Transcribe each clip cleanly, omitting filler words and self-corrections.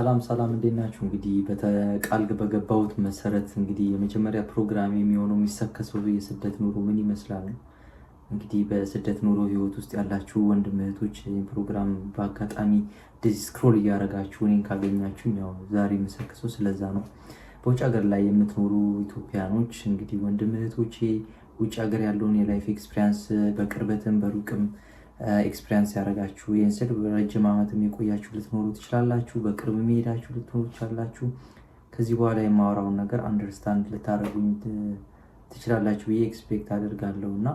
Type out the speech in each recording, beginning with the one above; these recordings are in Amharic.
ሰላም ሰላም፣ እንዴት ናችሁ? እንግዲህ በቃል በገባሁት መሰረት እንግዲህ የመጀመሪያ ፕሮግራም የሚሆነው የሚሰከሰው የስደት ኑሮ ምን ይመስላል ነው። እንግዲህ በስደት ኑሮ ህይወት ውስጥ ያላችሁ ወንድም እህቶች ይህን ፕሮግራም በአጋጣሚ እንደዚህ scroll እያደረጋችሁ እኔን ካገኛችሁ ያው ዛሬ የምሰክሰው ስለዛ ነው። በውጭ ሀገር ላይ የምትኖሩ ኢትዮጵያኖች እንግዲህ ወንድም እህቶቼ ውጭ ሀገር ያለውን የ life experience በቅርበትም በሩቅም experience ያደረጋችሁ፣ ይህን ስል ረጅም ዓመትም የቆያችሁ ልትኖሩ ትችላላችሁ። በቅርብ የሚሄዳችሁ ልትኖሩ ትችላላችሁ። ከዚህ በኋላ የማወራውን ነገር understand ልታደርጉኝ ትችላላችሁ ብዬ expect አደርጋለሁ። እና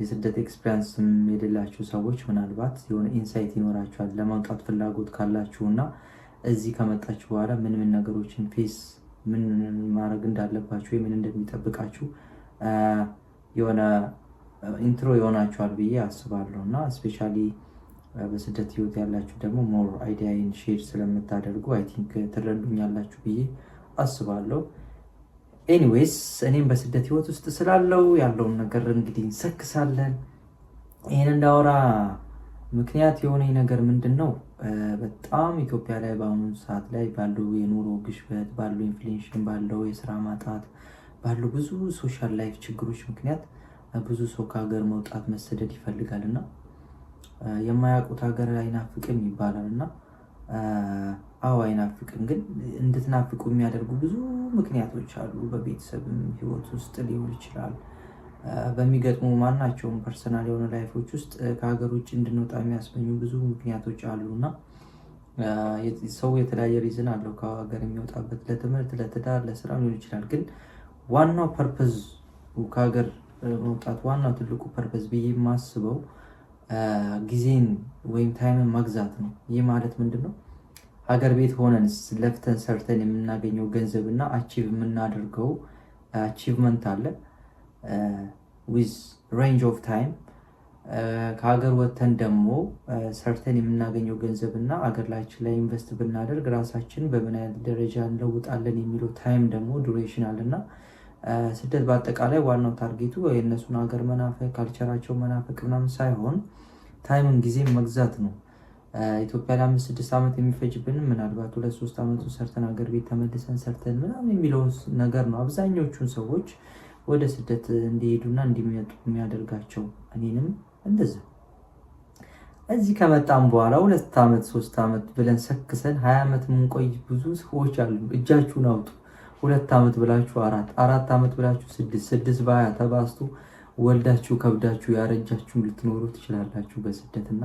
የስደት experience ም የሌላችሁ ሰዎች ምናልባት የሆነ insight ይኖራችኋል ለማውጣት ፍላጎት ካላችሁ እና እዚህ ከመጣችሁ በኋላ ምን ምን ነገሮችን face ምን ማድረግ እንዳለባችሁ ወይ ምን እንደሚጠብቃችሁ የሆነ intro ይሆናችኋል ብዬ አስባለሁ። እና especially በስደት ህይወት ያላችሁ ደግሞ more idea ን share ስለምታደርጉ I think ትረዱኛላችሁ ብዬ አስባለሁ። Anyways፣ እኔም በስደት ህይወት ውስጥ ስላለው ያለውን ነገር እንግዲህ እንሰክሳለን። ይህን እንዳወራ ምክንያት የሆነኝ ነገር ምንድን ነው? በጣም ኢትዮጵያ ላይ በአሁኑ ሰዓት ላይ ባለው የኑሮ ግሽበት፣ ባለው inflation፣ ባለው የስራ ማጣት፣ ባሉ ብዙ social life ችግሮች ምክንያት ብዙ ሰው ከሀገር መውጣት፣ መሰደድ ይፈልጋል። እና የማያውቁት ሀገር አይናፍቅም ይባላል። እና አዎ፣ አይናፍቅም፣ ግን እንድትናፍቁ የሚያደርጉ ብዙ ምክንያቶች አሉ። በቤተሰብም ህይወት ውስጥ ሊሆን ይችላል። በሚገጥሙ ማናቸውም personal የሆነ life ኦች ውስጥ ከሀገር ውጭ እንድንወጣ የሚያስመኙ ብዙ ምክንያቶች አሉ። እና ሰው የተለያየ reason አለው ከሀገር የሚወጣበት፣ ለትምህርት፣ ለትዳር፣ ለስራ ሊሆን ይችላል። ግን ዋናው purpose ከሀገር መውጣት፣ ዋናው ትልቁ purpose ብዬ የማስበው ጊዜን ወይም time ን መግዛት ነው። ይህ ማለት ምንድን ነው? ሀገር ቤት ሆነን ለፍተን ሰርተን የምናገኘው ገንዘብ እና achieve የምናደርገው achievement አለ with range of time። ከሀገር ወጥተን ደግሞ ሰርተን የምናገኘው ገንዘብ እና ሀገራችን ላይ invest ብናደርግ ራሳችን በምን አይነት ደረጃ እንለውጣለን የሚለው time ደግሞ duration አለ። እና ስደት በአጠቃላይ ዋናው target ኡ የእነሱን ሀገር መናፈቅ፣ culture ኣቸው መናፈቅ ምናምን ሳይሆን time ን፣ ጊዜ መግዛት ነው። ኢትዮጵያ ለ5-6 ዓመት የሚፈጅብንን ምናልባት 2-3 ዓመቱ ሰርተን ሀገር ቤት ተመልሰን ሰርተን ምናምን የሚለውን ነገር ነው አብዛኞቹን ሰዎች ወደ ስደት እንዲሄዱና እንዲመጡ የሚያደርጋቸው። እኔንም እንደዛ። እዚህ ከመጣም በኋላ 2 ዓመት 3 ዓመት ብለን ሰክሰን 20 ዓመት የምንቆይ ብዙ ሰዎች አሉ። እጃችሁን አውጡ። 2 ዓመት ብላችሁ አራት፣ 4 ዓመት ብላችሁ ስድስት፣ ስድስት በ20 ተባዝቶ ወልዳችሁ ከብዳችሁ ያረጃችሁ ልትኖሩ ትችላላችሁ በስደትና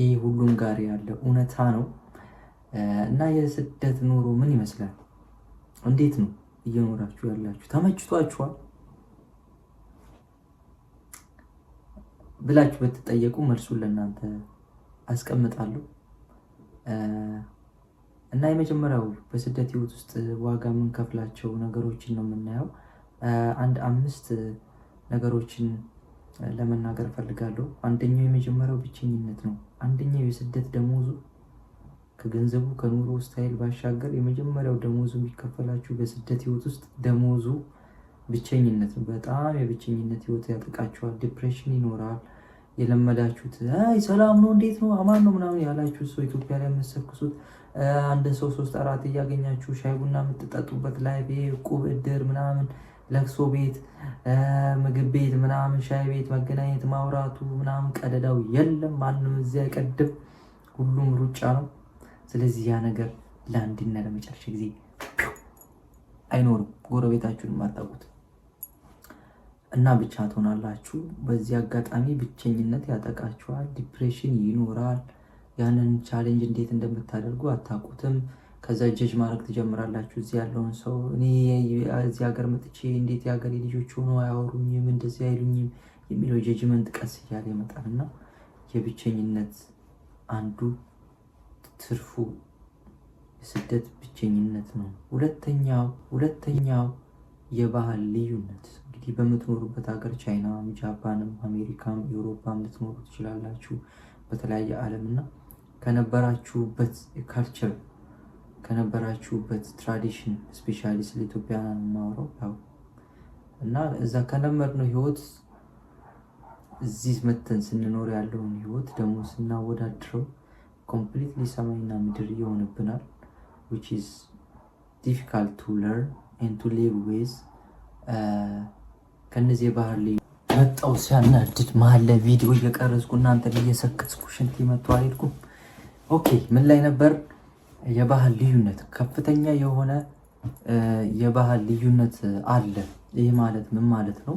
ይህ ሁሉም ጋር ያለ እውነታ ነው። እና የስደት ኑሮ ምን ይመስላል? እንዴት ነው እየኖራችሁ ያላችሁ? ተመችቷችኋል ብላችሁ ብትጠየቁ መልሱን ለእናንተ አስቀምጣለሁ። እና የመጀመሪያው በስደት ህይወት ውስጥ ዋጋ የምንከፍላቸው ነገሮችን ነው የምናየው። አንድ አምስት ነገሮችን ለመናገር እፈልጋለሁ። አንደኛው የመጀመሪያው ብቸኝነት ነው። አንደኛው የስደት ደሞዙ ከገንዘቡ ከኑሮ style ባሻገር የመጀመሪያው ደሞዙ የሚከፈላችሁ በስደት ህይወት ውስጥ ደሞዙ ብቸኝነት ነው። በጣም የብቸኝነት ህይወት ያጠቃችኋል። Depression ይኖራል። የለመዳችሁት አይ ሰላም ነው፣ እንዴት ነው፣ አማን ነው ምናምን ያላችሁ ሰው፣ ኢትዮጵያ ላይ የምትሰክሱት አንድ ሰው ሶስት አራት እያገኛችሁ ሻይ ቡና የምትጠጡበት ላይ ቁብ፣ እድር ምናምን፣ ለቅሶ ቤት፣ ምግብ ቤት ምናምን፣ ሻይ ቤት መገናኘት፣ ማውራቱ ምናምን ቀደዳው የለም። ማንም እዚያ አይቀድም። ሁሉም ሩጫ ነው። ስለዚህ ያ ነገር ለአንድና ለመጨረሻ ጊዜ አይኖርም። ጎረቤታችሁን የማታውቁት እና ብቻ ትሆናላችሁ። በዚህ አጋጣሚ ብቸኝነት ያጠቃችኋል፣ depression ይኖራል። ያንን challenge እንዴት እንደምታደርጉ አታውቁትም። ከዛ judge ማድረግ ትጀምራላችሁ። እዚህ ያለውን ሰው፣ እኔ እዚህ ሀገር መጥቼ እንዴት የሀገሬ ልጆች ሆኖ አያወሩኝም፣ እንደዚህ አይሉኝም የሚለው judgment ቀስ እያለ ይመጣል። እና የብቸኝነት አንዱ ትርፉ የስደት ብቸኝነት ነው። ሁለተኛው የባህል ልዩነት። እንግዲህ በምትኖሩበት ሀገር ቻይናም፣ ጃፓንም፣ አሜሪካም፣ ኤውሮፓም ልትኖሩ ትችላላችሁ በተለያየ ዓለም። እና ከነበራችሁበት culture፣ ከነበራችሁበት tradition፣ especially ስለ ኢትዮጵያ የማወራው ያው፣ እና እዛ ከለመድነው ህይወት እዚህ መተን ስንኖር ያለውን ህይወት ደግሞ ስናወዳድረው Completely ሰማይና ምድር ይሆንብናል፣ which is difficult to learn and to live with። ከነዚህ የባህል ልዩ መጣው ሲያናድድ፣ መሀል ላይ ቪዲዮ እየቀረጽኩ እናንተን እየሰከስኩ ሽንት መጥቶ አልሄድኩም። Okay፣ ምን ላይ ነበር? የባህል ልዩነት፣ ከፍተኛ የሆነ የባህል ልዩነት አለ። ይህ ማለት ምን ማለት ነው?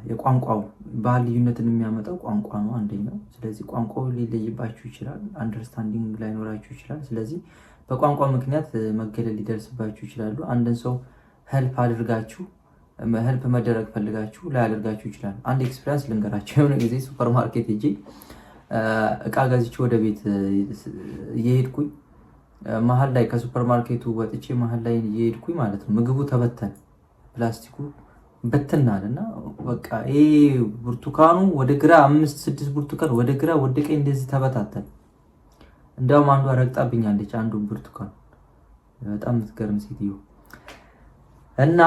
የቋንቋው ባህል ልዩነትን የሚያመጣው ቋንቋ ነው አንደኛው። ስለዚህ ቋንቋው ሊለይባችሁ ይችላል፣ understanding ላይኖራችሁ ይችላል። ስለዚህ በቋንቋ ምክንያት መገለል ሊደርስባችሁ ይችላሉ። አንድን ሰው help አድርጋችሁ፣ help መደረግ ፈልጋችሁ ላያደርጋችሁ ይችላል። አንድ experience ልንገራችሁ። የሆነ ጊዜ ሱፐር ማርኬት ሄጄ እቃ ገዝቼ ወደ ቤት እየሄድኩኝ፣ መሀል ላይ ከሱፐር ማርኬቱ ወጥቼ መሀል ላይ እየሄድኩኝ ማለት ነው፣ ምግቡ ተበተነ፣ ፕላስቲኩ በትናል እና በቃ ይሄ ብርቱካኑ ወደ ግራ አምስት ስድስት ብርቱካን ወደ ግራ ወደ ቀኝ እንደዚህ ተበታተነ። እንዲያውም አንዷ ረግጣብኛለች አንዱን ብርቱካን፣ በጣም የምትገርም ሴትዮ፣ እና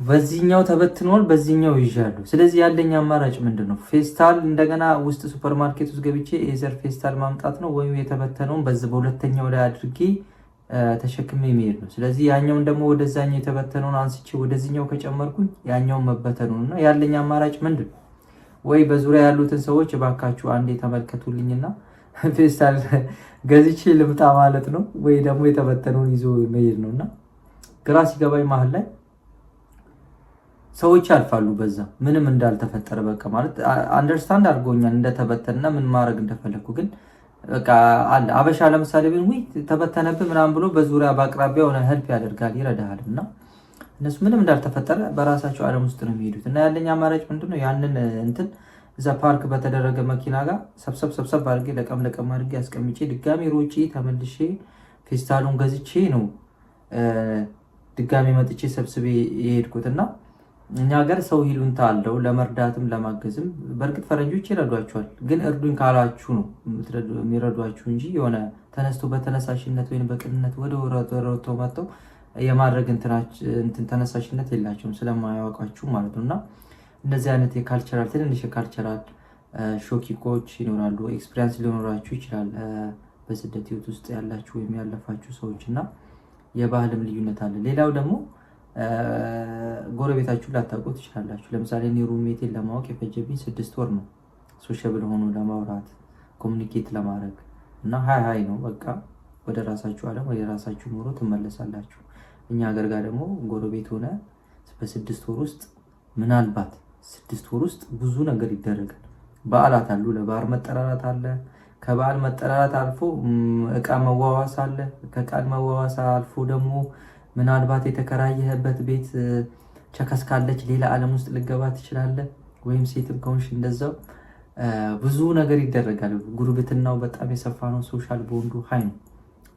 በዚህኛው ተበትኗል፣ በዚህኛው ይዣለሁ። ስለዚህ ያለኝ አማራጭ ምንድን ነው? ፌስታል እንደገና ውስጥ ሱፐር ማርኬት ውስጥ ገብቼ either ፌስታል ማምጣት ነው ወይም የተበተነውን በዚህ በሁለተኛው ላይ አድርጌ ተሸክሜ መሄድ ነው። ስለዚህ ያኛውን ደግሞ ወደዛኛው የተበተነውን አንስቼ ወደዚህኛው ከጨመርኩኝ ያኛውን መበተኑን እና ያለኝ አማራጭ ምንድን ነው? ወይ በዙሪያ ያሉትን ሰዎች እባካችሁ አንዴ ተመልከቱልኝና ፌስታል ገዝቼ ልምጣ ማለት ነው፣ ወይ ደግሞ የተበተነውን ይዞ መሄድ ነው። እና ግራ ሲገባኝ መሀል ላይ ሰዎች ያልፋሉ በዛ ምንም እንዳልተፈጠረ። በቃ ማለት understand አድርጎኛል እንደተበተንና ምን ማድረግ እንደፈለግኩ፣ ግን በቃ አለ አበሻ ለምሳሌ ቢሆን ውይ ተበተነብህ ምናምን ብሎ በዙሪያ በአቅራቢያ የሆነ help ያደርጋል፣ ይረዳሃል። እና እነሱ ምንም እንዳልተፈጠረ በራሳቸው ዓለም ውስጥ ነው የሚሄዱት። እና ያለኝ አማራጭ ምንድነው? ያንን እንትን እዛ ፓርክ በተደረገ መኪና ጋር ሰብሰብ ሰብሰብ አድርጌ፣ ለቀም ለቀም አድርጌ አስቀምጬ፣ ድጋሚ ሮጬ ተመልሼ ፌስታሉን ገዝቼ ነው ድጋሚ መጥቼ ሰብስቤ የሄድኩት። እና እኛ ሀገር ሰው ይሉንታ አለው ለመርዳትም ለማገዝም። በእርግጥ ፈረንጆች ይረዷቸዋል፣ ግን እርዱኝ ካላችሁ ነው የሚረዷችሁ እንጂ የሆነ ተነስቶ በተነሳሽነት ወይም በቅንነት ወደ ወረቶ መጥተው የማድረግ እንትን ተነሳሽነት የላቸውም፣ ስለማያውቋችሁ ማለት ነው። እና እንደዚህ አይነት የ cultural፣ ትንንሽ የ cultural shock ኦች ይኖራሉ። Experience ሊኖራችሁ ይችላል በስደት ህይወት ውስጥ ያላችሁ ወይም ያለፋችሁ ሰዎች። እና የባህልም ልዩነት አለ። ሌላው ደግሞ ጎረቤታችሁ ላታውቁ ትችላላችሁ። ለምሳሌ እኔ roommate ኤን ለማወቅ የፈጀብኝ 6 ወር ነው። Sociable ሆኖ ለማውራት፣ communicate ለማድረግ እና hi hi ነው በቃ፣ ወደ ራሳችሁ ዓለም ወደ ራሳችሁ ኑሮ ትመለሳላችሁ። እኛ ሀገር ጋር ደግሞ ጎረቤት ሆነ በ6 ወር ውስጥ፣ ምናልባት 6 ወር ውስጥ ብዙ ነገር ይደረጋል። በዓላት አሉ፣ ለበዓል መጠራራት አለ። ከበዓል መጠራራት አልፎ እቃ መዋዋስ አለ። ከእቃ መዋዋስ አልፎ ደግሞ ምናልባት የተከራየህበት ቤት ቸከስ ካለች ሌላ ዓለም ውስጥ ልገባ ትችላለህ። ወይም ሴትም ከሆንሽ እንደዛው ብዙ ነገር ይደረጋል። ጉርብትናው በጣም የሰፋ ነው። Social bond ኡ high ነው።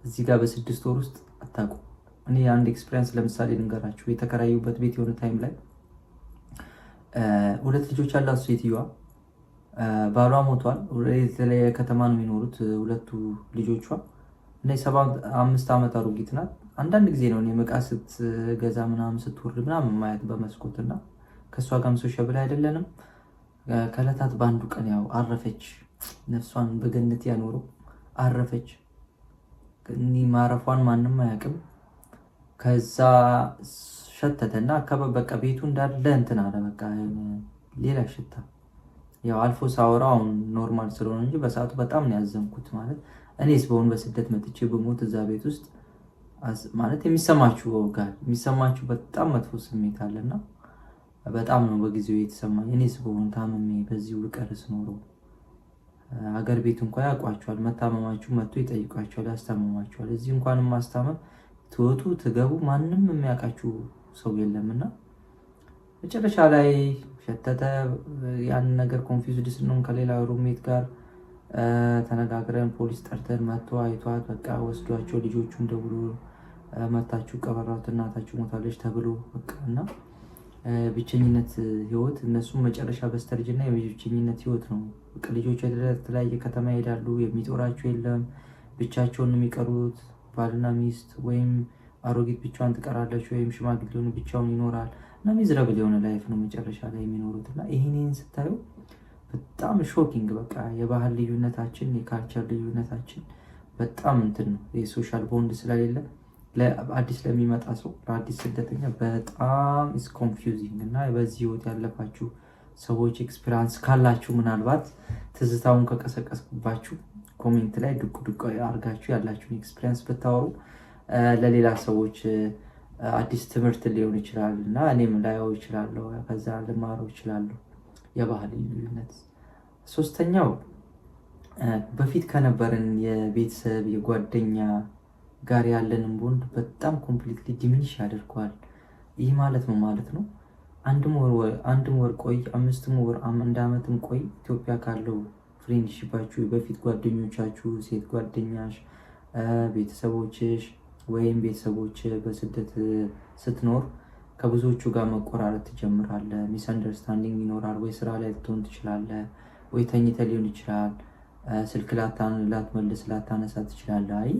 እዚህ ጋር በ6 ወር ውስጥ አታውቁም። እኔ አንድ experience ለምሳሌ ልንገራችሁ። የተከራየሁበት ቤት የሆነ time ላይ ሁለት ልጆች አላት ሴትዮዋ። ባሏ ሞቷል። የተለያየ ከተማ ነው የሚኖሩት ሁለቱ ልጆቿ እና የ75 ዓመት አሮጊት ናት። አንዳንድ ጊዜ ነው እኔ እቃ ስትገዛ ምናምን ስትወርድ ምናምን ማየት በመስኮት፣ እና ከእሷ ጋርም sociable አይደለንም። ከእለታት በአንዱ ቀን ያው አረፈች። ነፍሷን በገነት ያኖረው፣ አረፈች። እኒህ ማረፏን ማንም አያውቅም። ከዛ ሸተተና አካባቢ በቃ ቤቱ እንዳለ እንትን አለ፣ በቃ ሌላ ሽታ። ያው አልፎ ሳወራው አሁን normal ስለሆነ እንጂ በሰዓቱ በጣም ነው ያዘንኩት። ማለት እኔስ በሆን በስደት መጥቼ ብሞት እዛ ቤት ውስጥ ማለት የሚሰማችሁ ጋር የሚሰማችሁ በጣም መጥፎ ስሜት አለና በጣም ነው በጊዜው የተሰማኝ። እኔስ በሆን ታምሜ በዚሁ ብቀርስ ኖሮ፣ ሀገር ቤት እንኳ ያውቋቸዋል። መታመማችሁ መጥቶ ይጠይቋቸዋል፣ ያስታምሟቸዋል። እዚህ እንኳን ማስታመም ትወጡ ትገቡ ማንም የሚያውቃችሁ ሰው የለምና መጨረሻ ላይ ሸተተ። ያን ነገር confused ስንሆን ከሌላ roommate ጋር ተነጋግረን ፖሊስ ጠርተን መጥቶ አይቷት በቃ ወስዷቸው፣ ልጆቹን ደውሎ መታችሁ ቀበሯት እናታችሁ ሞታለች ተብሎ በቃ። እና ብቸኝነት ህይወት፣ እነሱም መጨረሻ በስተርጅና የብቸኝነት ህይወት ነው። በቃ ልጆቹ የተለያየ ከተማ ይሄዳሉ፣ የሚጦራቸው የለም፣ ብቻቸውን የሚቀሩት ባልና ሚስት፣ ወይም አሮጊት ብቻዋን ትቀራለች፣ ወይም ሽማግሌውን ብቻውን ይኖራል እና miserable የሆነ life ነው መጨረሻ ላይ የሚኖሩት። እና ይህንን ስታዩ በጣም shocking። በቃ የባህል ልዩነታችን፣ የ culture ልዩነታችን በጣም እንትን ነው። የ social bond ስለሌለ አዲስ ለሚመጣ ሰው፣ ለአዲስ ስደተኛ በጣም is confusing። እና በዚህ ህይወት ያለፋችሁ ሰዎች experience ካላችሁ፣ ምናልባት ትዝታውን ከቀሰቀስኩባችሁ comment ላይ ዱቅ ዱቅ አድርጋችሁ ያላችሁን experience ብታወሩ ለሌላ ሰዎች አዲስ ትምህርት ሊሆን ይችላል እና እኔም ላየው ይችላለሁ፣ ከዛ ልማረው ይችላለሁ። የባህል ልዩነት። ሶስተኛው በፊት ከነበረን የቤተሰብ፣ የጓደኛ ጋር ያለንን ቦንድ በጣም completely diminish ያደርገዋል። ይህ ማለት ምን ማለት ነው? አንድም ወር ቆይ፣ 5ም ወር፣ አንድ ዓመትም ቆይ፣ ኢትዮጵያ ካለው friendship ኣችሁ፣ በፊት ጓደኞቻችሁ፣ ሴት ጓደኛሽ፣ ቤተሰቦችሽ ወይም ቤተሰቦች በስደት ስትኖር ከብዙዎቹ ጋር መቆራረጥ ትጀምራለህ። Misunderstanding ይኖራል። ወይ ስራ ላይ ልትሆን ትችላለህ፣ ወይ ተኝተህ ሊሆን ይችላል። ስልክ ላትመልስ፣ ላታነሳ ትችላለህ። አይ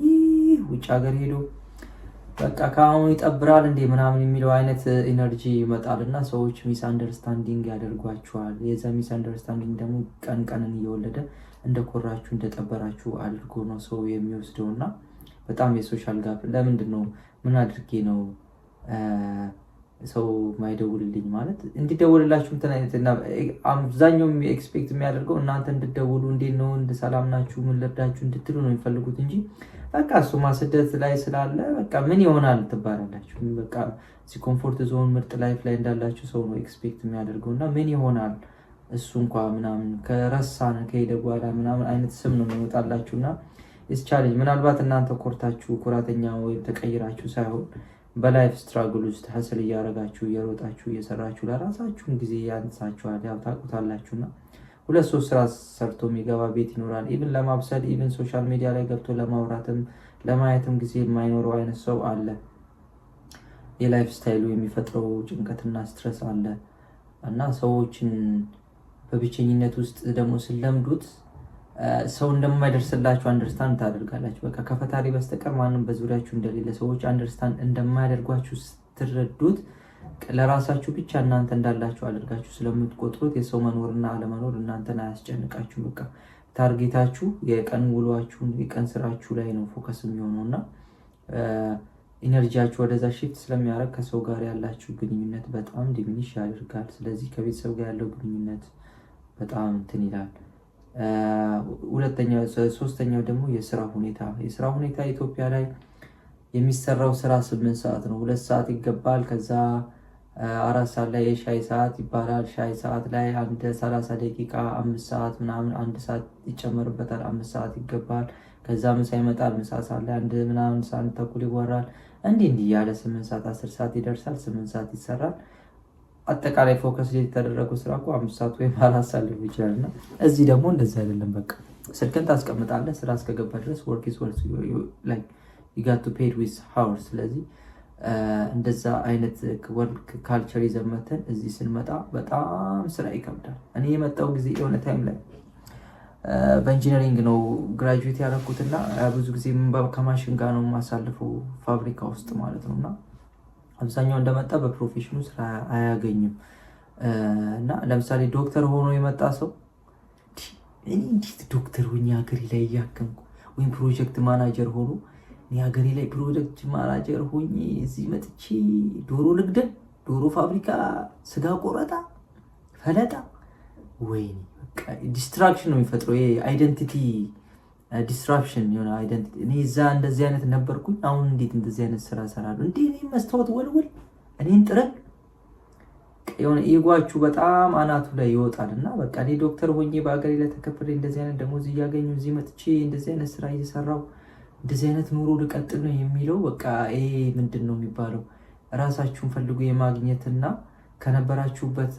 ውጭ ሀገር ሄዶ በቃ ከአሁኑ ይጠብራል እንዴ ምናምን የሚለው አይነት energy ይመጣል እና ሰዎች misunderstanding ያደርጓችኋል። የዛ misunderstanding ደግሞ ቀን ቀንን እየወለደ እንደኮራችሁ፣ እንደጠበራችሁ አድርጎ ነው ሰው የሚወስደው። እና በጣም የ social gap፣ ለምንድን ነው፣ ምን አድርጌ ነው ሰው ማይደውልልኝ? ማለት እንዲደውልላችሁ አብዛኛው expect የሚያደርገው እናንተ እንድደውሉ፣ እንዴት ነው፣ ሰላም ናችሁ፣ ምን ልርዳችሁ እንድትሉ ነው የሚፈልጉት እንጂ በቃ እሱማ ስደት ላይ ስላለ በቃ ምን ይሆናል ትባላላችሁ። በቃ እዚህ comfort zone ምርጥ life ላይ እንዳላችሁ ሰው ነው expect የሚያደርገው እና ምን ይሆናል እሱ እንኳ ምናምን ከረሳን ከሄደ በኋላ ምናምን አይነት ስም ነው የሚወጣላችሁ። እና challenge ምናልባት እናንተ ኮርታችሁ፣ ኩራተኛ ወይም ተቀይራችሁ ሳይሆን በ life struggle ውስጥ hustle እያደረጋችሁ፣ እየሮጣችሁ፣ እየሰራችሁ ለራሳችሁን ጊዜ ያንሳችኋል። ያው ታውቁታላችሁና ሁለት ሶስት ስራ ሰርቶ የሚገባ ቤት ይኖራል። Even ለማብሰል፣ even social media ላይ ገብቶ ለማውራትም ለማየትም ጊዜ የማይኖረው አይነት ሰው አለ። የ lifestyle ኡ የሚፈጥረው ጭንቀትና stress አለ እና ሰዎችን በብቸኝነት ውስጥ ደግሞ ስለምዱት ሰው እንደማይደርስላችሁ understand ታደርጋላችሁ። በቃ ከፈጣሪ በስተቀር ማንም በዙሪያችሁ እንደሌለ፣ ሰዎች understand እንደማያደርጓችሁ ስትረዱት፣ ለራሳችሁ ብቻ እናንተ እንዳላችሁ አድርጋችሁ ስለምትቆጥሩት የሰው መኖርና አለመኖር እናንተን አያስጨንቃችሁም። በቃ target ኣችሁ የቀን ውሏችሁን፣ የቀን ስራችሁ ላይ ነው focus የሚሆነው እና energy ያችሁ ወደዛ shift ስለሚያደርግ ከሰው ጋር ያላችሁ ግንኙነት በጣም diminish ያደርጋል። ስለዚህ ከቤተሰብ ጋር ያለው ግንኙነት በጣም እንትን ይላል። ሁለተኛው፣ ሶስተኛው ደግሞ የስራ ሁኔታ። የስራ ሁኔታ ኢትዮጵያ ላይ የሚሰራው ስራ 8 ሰዓት ነው። 2 ሰዓት ይገባል። ከዛ 4 ሰዓት ላይ የሻይ ሰዓት ይባላል። ሻይ ሰዓት ላይ አንድ 30 ደቂቃ፣ 5 ሰዓት ምናምን፣ አንድ ሰዓት ይጨመርበታል። 5 ሰዓት ይገባል። ከዛ ምሳ ይመጣል። ምሳ ሰዓት ላይ አንድ ምናምን ሰዓት ተኩል ይወራል። እንዲህ እንዲህ እያለ 8 ሰዓት፣ 10 ሰዓት ይደርሳል። 8 ሰዓት ይሰራል። አጠቃላይ focus የተደረገው ስራ እኮ 5 ሰዓት ወይም 4 ሰዓት ሊሆን ይችላል። እና እዚህ ደግሞ እንደዚህ አይደለም። በቃ ስልክን ታስቀምጣለህ። ስራ እስከገባ ድረስ work is work, you got to paid with hour። ስለዚህ እንደዛ አይነት work culture ይዘን መተን እዚህ ስንመጣ በጣም ስራ ይከብዳል። እኔ የመጣው ጊዜ የሆነ time ላይ በ engineering ነው graduate ያደረኩት እና ብዙ ጊዜ ከማሽን ጋር ነው የማሳልፈው፣ ፋብሪካ ውስጥ ማለት ነው። እና አብዛኛው እንደመጣ በ profession ኑ ስራ አያገኝም። እና ለምሳሌ ዶክተር ሆኖ የመጣ ሰው እኔ እንዴት ዶክተር ሆኜ ሀገሬ ላይ እያከምኩ፣ ወይም project manager ሆኖ እኔ ሀገሬ ላይ project manager ሆኜ እዚህ መጥቼ ዶሮ ልግደል፣ ዶሮ ፋብሪካ፣ ስጋ ቆረጣ፣ ፈለጣ፣ ወይኔ distraction ነው የሚፈጥረው። ይሄ identity disruption የሆነ identity፣ እኔ እዛ እንደዚህ አይነት ነበርኩኝ፣ አሁን እንዴት እንደዚህ አይነት ስራ እሰራለሁ? እንዴ እኔ መስታወት ወልውል፣ እኔን ጥረግ፣ የሆነ ego ኣችሁ በጣም አናቱ ላይ ይወጣል። እና በቃ እኔ ዶክተር ሆኜ በአገሬ ላይ ተከፍሬ እንደዚህ አይነት ደሞዝ እያገኙ እዚህ መጥቼ እንደዚህ አይነት ስራ እየሰራው እንደዚህ አይነት ኑሮ ልቀጥል ነው የሚለው። በቃ ይሄ ምንድን ነው የሚባለው፣ ራሳችሁን ፈልጎ የማግኘትና ከነበራችሁበት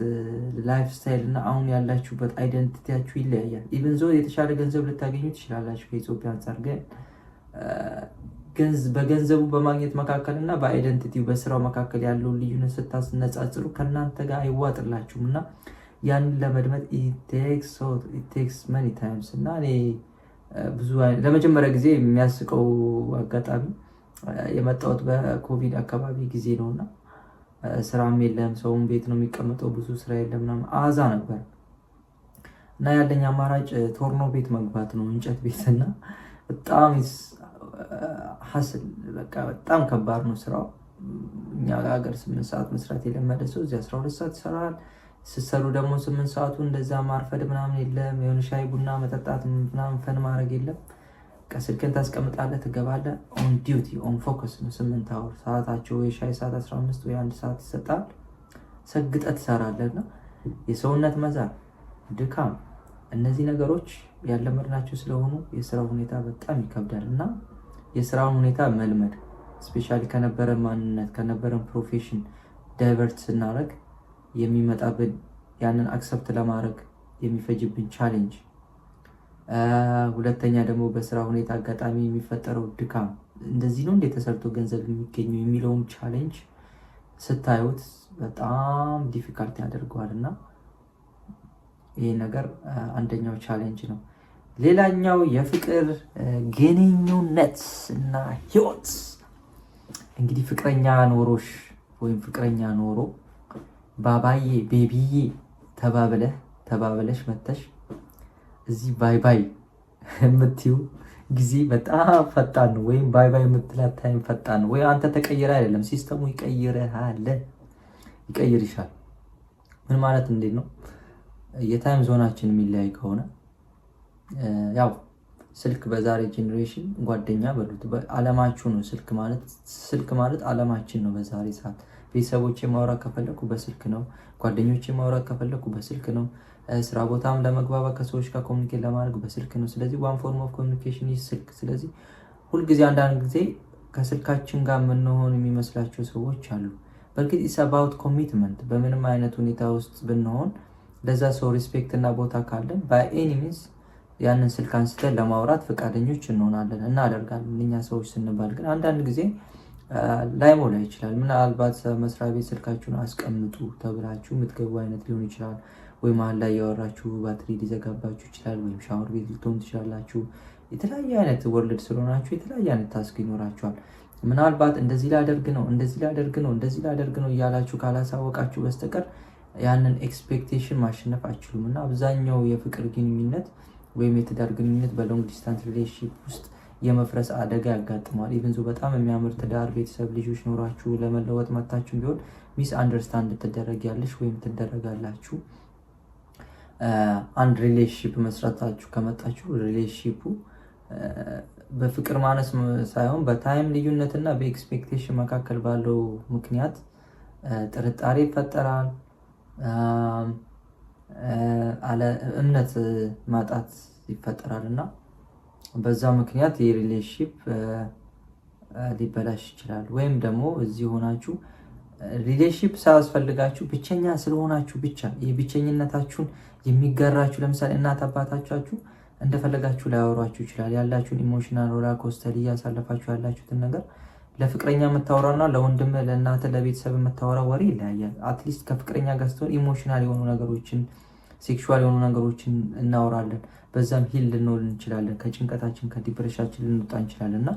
lifestyle እና አሁን ያላችሁበት identity ያችሁ ይለያያል። Even though የተሻለ ገንዘብ ልታገኙ ትችላላችሁ ከኢትዮጵያ አንጻር፣ ግን በገንዘቡ በማግኘት መካከል እና በ identity ው በስራው መካከል ያለውን ልዩነት ስታነጻጽሩ ከእናንተ ጋር አይዋጥላችሁም። እና ያንን ለመድመጥ takes many times። እና እኔ ብዙ ለመጀመሪያ ጊዜ የሚያስቀው አጋጣሚ የመጣሁት በኮቪድ አካባቢ ጊዜ ነው እና ስራም የለም፣ ሰውም ቤት ነው የሚቀመጠው፣ ብዙ ስራ የለም ምናምን፣ አዛ ነበር። እና ያለኝ አማራጭ ቶርኖ ቤት መግባት ነው፣ እንጨት ቤት። እና በጣም hassle፣ በቃ በጣም ከባድ ነው ስራው። እኛ ሀገር 8 ሰዓት መስራት የለመደ ሰው እዚህ 12 ሰዓት ይሰራል። ስትሰሩ ደግሞ 8 ሰዓቱ እንደዛ ማርፈድ ምናምን የለም። የሆነ ሻይ ቡና መጠጣት ምናምን fun ማድረግ የለም። ስልክን ታስቀምጣለህ፣ ትገባለህ። On duty, on focus ነው። 8 hour ሰዓታቸው የሻይ ሰዓት 15 ወይ አንድ ሰዓት ይሰጣል። ሰግጠህ ትሰራለህ እና የሰውነት መዛል፣ ድካም፣ እነዚህ ነገሮች ያለመድናቸው ስለሆኑ የስራው ሁኔታ በጣም ይከብዳል። እና የስራውን ሁኔታ መልመድ፣ especially ከነበረ ማንነት፣ ከነበረን profession divert ስናደርግ የሚመጣብን፣ ያንን accept ለማድረግ የሚፈጅብን challenge፣ ሁለተኛ ደግሞ በስራ ሁኔታ አጋጣሚ የሚፈጠረው ድካም፣ እንደዚህ ነው እንዴ ተሰርቶ ገንዘብ የሚገኘው የሚለውን challenge ስታዩት በጣም difficult ያደርገዋል። እና ይህ ነገር አንደኛው challenge ነው። ሌላኛው የፍቅር ግንኙነት እና ህይወት። እንግዲህ ፍቅረኛ ኖሮሽ ወይም ፍቅረኛ ኖሮ ባባዬ baby ዬ ተባብለህ ተባብለሽ መተሽ እዚህ bye bye የምትዩ ጊዜ በጣም ፈጣን ነው። ወይም bye bye የምትላት time ፈጣን ነው። ወይ አንተ ተቀይረህ አይደለም፣ system ኡ ይቀይርሃል፣ ይቀይርሻል። ምን ማለት እንዴት ነው? የ time zone ኣችን የሚለያይ ከሆነ፣ ያው ስልክ በዛሬ generation ጓደኛ በሉት፣ አለማችሁ ነው። ስልክ ማለት፣ ስልክ ማለት አለማችን ነው። በዛሬ ሰዓት ቤተሰቦቼ ማውራት ከፈለኩ በስልክ ነው። ጓደኞቼ ማውራት ከፈለኩ በስልክ ነው። ስራ ቦታም ለመግባባት፣ ከሰዎች ጋር communicate ለማድረግ በስልክ ነው። ስለዚህ one form of communication ስልክ። ስለዚህ ሁልጊዜ አንዳንድ ጊዜ ከስልካችን ጋር የምንሆን የሚመስላቸው ሰዎች አሉ። በእርግጥ it's about commitment። በምንም አይነት ሁኔታ ውስጥ ብንሆን ለዛ ሰው respect እና ቦታ ካለን by any means ያንን ስልክ አንስተን ለማውራት ፈቃደኞች እንሆናለን፣ እናደርጋለን። እኛ ሰዎች ስንባል ግን አንዳንድ ጊዜ ላይሞላ ይችላል። ምናልባት መስሪያ ቤት ስልካችሁን አስቀምጡ ተብላችሁ የምትገቡ አይነት ሊሆን ይችላል። ወይ መሀል ላይ እያወራችሁ ባትሪ ሊዘጋባችሁ ይችላል። ወይም ሻወር ቤት ልትሆኑ ትችላላችሁ። የተለያየ አይነት world ስለሆናችሁ የተለያየ አይነት task ይኖራችኋል። ምናልባት እንደዚህ ላደርግ ነው፣ እንደዚህ ላደርግ ነው፣ እንደዚህ ላደርግ ነው እያላችሁ ካላሳወቃችሁ በስተቀር ያንን expectation ማሸነፍ አትችሉም። እና አብዛኛው የፍቅር ግንኙነት ወይም የትዳር ግንኙነት በ long distance relationship ውስጥ የመፍረስ አደጋ ያጋጥመዋል። Even በጣም የሚያምር ትዳር፣ ቤተሰብ፣ ልጆች ኖሯችሁ ለመለወጥ መታችሁ ቢሆን misunderstand ትደረጊያለሽ ወይም ትደረጋላችሁ። አንድ relationship መስራታችሁ ከመጣችሁ relationship ኡ በፍቅር ማነስ ሳይሆን በ time ልዩነትና በ expectation መካከል ባለው ምክንያት ጥርጣሬ ይፈጠራል። እምነት ማጣት ይፈጠራል እና በዛ ምክንያት የ relationship ሊበላሽ ይችላል። ወይም ደግሞ እዚህ ሆናችሁ relationship ሳያስፈልጋችሁ ብቸኛ ስለሆናችሁ ብቻ የብቸኝነታችሁን የሚጋራችሁ፣ ለምሳሌ እናት አባታቻችሁ እንደፈለጋችሁ ላያወሯችሁ ይችላል። ያላችሁን emotional roller coaster፣ እያሳለፋችሁ ያላችሁትን ነገር ለፍቅረኛ የምታወራና ለወንድም፣ ለእናት፣ ለቤተሰብ የምታወራው ወሬ ይለያያል። At least ከፍቅረኛ ጋር ስትሆን emotional የሆኑ ነገሮችን፣ sexual የሆኑ ነገሮችን እናወራለን። በዛም heal ልንሆን እንችላለን። ከጭንቀታችን፣ ከ depression ኣችን ልንወጣ እንችላለን። እና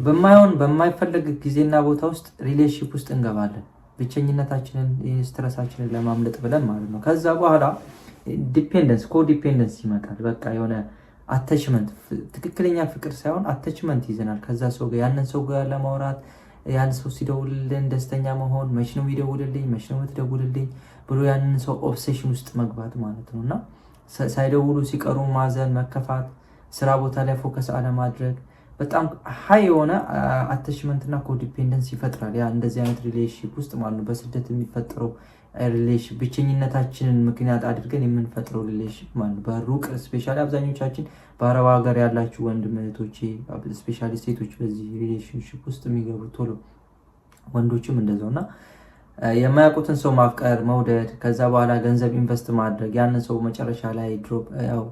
በማይሆን፣ በማይፈለግ ጊዜና ቦታ ውስጥ relationship ውስጥ እንገባለን። ብቸኝነታችንን፣ stress ኣችንን ለማምለጥ ብለን ማለት ነው። ከዛ በኋላ dependence፣ codependence ይመጣል። በቃ የሆነ attachment፣ ትክክለኛ ፍቅር ሳይሆን attachment ይዘናል ከዛ ሰው ጋር። ያንን ሰው ጋር ለማውራት፣ ያን ሰው ሲደውልልን ደስተኛ መሆን፣ መች ነው የሚደውልልኝ፣ መች ነው የምትደውልልኝ ብሎ ያንን ሰው obsession ውስጥ መግባት ማለት ነው። እና ሳይደውሉ ሲቀሩ ማዘን፣ መከፋት፣ ስራ ቦታ ላይ focus አለማድረግ፣ በጣም high የሆነ attachment እና codependence ይፈጥራል። ያ እንደዚህ አይነት relationship ውስጥ ማለት ነው። በስደት የሚፈጠረው relation፣ ብቸኝነታችንን ምክንያት አድርገን የምንፈጥረው relationship ማለት ነው። በሩቅ especially አብዛኞቻችን በአረብ ሀገር ያላችሁ ወንድም እህቶቼ፣ especially ሴቶች በዚህ relationship ውስጥ የሚገቡ ቶሎ፣ ወንዶችም እንደዛው። እና የማያውቁትን ሰው ማፍቀር፣ መውደድ፣ ከዛ በኋላ ገንዘብ invest ማድረግ፣ ያንን ሰው መጨረሻ ላይ drop፣ ያው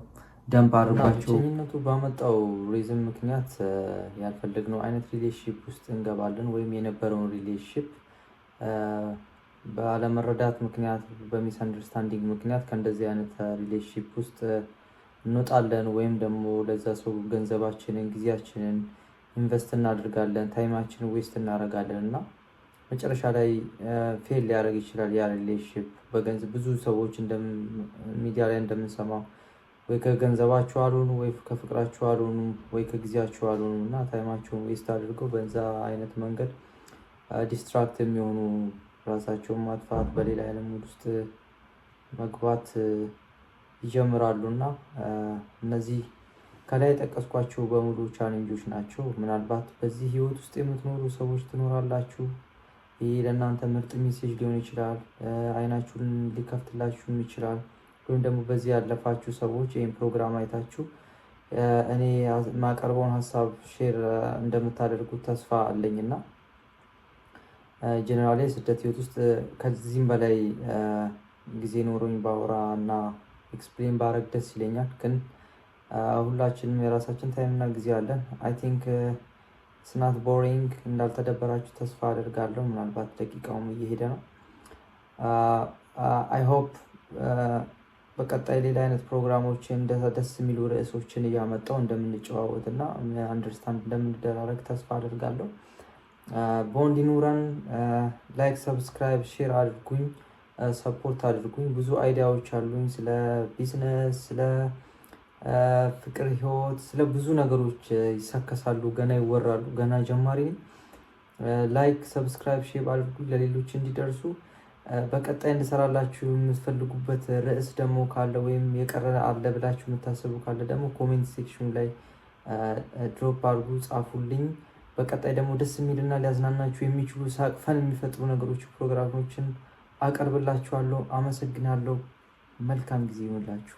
dump አድርጓቸው፣ ብቸኝነቱ ባመጣው reason ምክንያት ያልፈለግነው አይነት relationship ውስጥ እንገባለን። ወይም የነበረውን relationship በአለመረዳት ምክንያት፣ በ misunderstanding ምክንያት ከእንደዚህ አይነት relationship ውስጥ እንወጣለን። ወይም ደግሞ ለዛ ሰው ገንዘባችንን፣ ጊዜያችንን invest እናደርጋለን፣ time ኣችንን waste እናደርጋለን። እና መጨረሻ ላይ fail ሊያደርግ ይችላል ያ relationship። በገንዘብ ብዙ ሰዎች ሚዲያ ላይ እንደምንሰማው ወይ ከገንዘባቸው አልሆኑ፣ ወይ ከፍቅራቸው አልሆኑ፣ ወይ ከጊዜያቸው አልሆኑ እና time ኣቸውን waste አድርገው በዛ አይነት መንገድ distract የሚሆኑ፣ ራሳቸውን ማጥፋት፣ በሌላ አይነት mood ውስጥ መግባት ይጀምራሉ። እና እነዚህ ከላይ የጠቀስኳቸው በሙሉ challenge ኦች ናቸው። ምናልባት በዚህ ህይወት ውስጥ የምትኖሩ ሰዎች ትኖራላችሁ። ይህ ለእናንተ ምርጥ message ሊሆን ይችላል። አይናችሁን ሊከፍትላችሁም ይችላል። ወይም ደግሞ በዚህ ያለፋችሁ ሰዎች ይህን ፕሮግራም አይታችሁ እኔ የማቀርበውን ሀሳብ share እንደምታደርጉት ተስፋ አለኝ። እና generally ስደት ህይወት ውስጥ ከዚህም በላይ ጊዜ ኖሮኝ ባወራ እና explain ባረግ ደስ ይለኛል። ግን ሁላችንም የራሳችን time እና ጊዜ አለን። I think it's not boring፣ እንዳልተደበራችሁ ተስፋ አደርጋለሁ። ምናልባት ደቂቃውም እየሄደ ነው። I hope በቀጣይ ሌላ አይነት ፕሮግራሞችን፣ ደስ የሚሉ ርዕሶችን እያመጣው እንደምንጨዋወት እና understand እንደምንደራረግ ተስፋ አደርጋለሁ። ቦንድ ይኑረን። Like፣ subscribe፣ share አድርጉኝ፣ support አድርጉኝ። ብዙ idea ዎች አሉኝ ስለ ቢዝነስ፣ ስለ ፍቅር ህይወት፣ ስለ ብዙ ነገሮች ይሰከሳሉ፣ ገና ይወራሉ። ገና ጀማሪ ነኝ። Like፣ subscribe፣ share አድርጉኝ ለሌሎች እንዲደርሱ። በቀጣይ እንድሰራላችሁ የምትፈልጉበት ርዕስ ደግሞ ካለ ወይም የቀረ አለ ብላችሁ የምታስቡ ካለ ደግሞ comment section ላይ drop አድርጉ፣ ጻፉልኝ። በቀጣይ ደግሞ ደስ የሚልና ሊያዝናናችሁ የሚችሉ ሳቅ፣ fun የሚፈጥሩ ነገሮች፣ ፕሮግራሞችን አቀርብላችኋለሁ። አመሰግናለሁ። መልካም ጊዜ ይሁንላችሁ።